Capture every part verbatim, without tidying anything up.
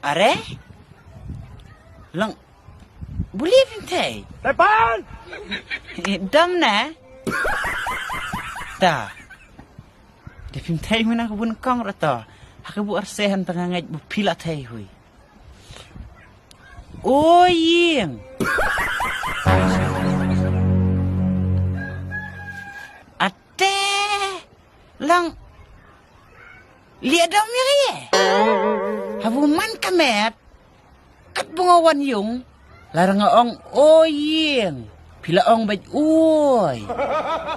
Are? Long buli phim thei. Tepan! Dam ne? Ta. Te phim thei hui na ka bun kong rato. Ha ka bu arse han tanga ngait bu pila thei hui. O ïing. Ate. Lang. Lia dom ïa ye. Habu man ka met. Kat bunga wan yung. Lar nga ong o ïing. Pila ong baj oi.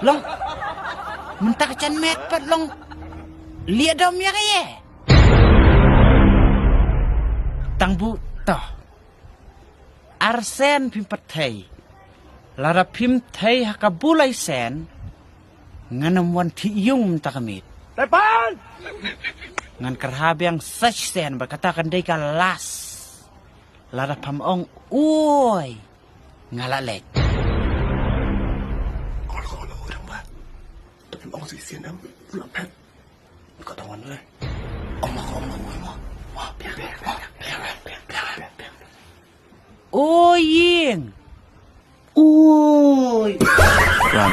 Long. Mentak chan met pat long. Lia dom ïa ye. Tang bu toh. Arsen phim pat thei. Lada phim thei ha ka bulai sen. Ngan ym wan thi yung mynta ka miet. Tepan! Ngan kyrha biang sach sen ba kata kan dei ka las. Lada pham ong oi. Nga la lek. Kol kol ong dang ba. Tapi ong si sen am. Pula pet. Ka tong wan le. Ong ma ong ma ong ma. Wa pia pia pia pia pia pia pia pia. O ïing. Ui. Run.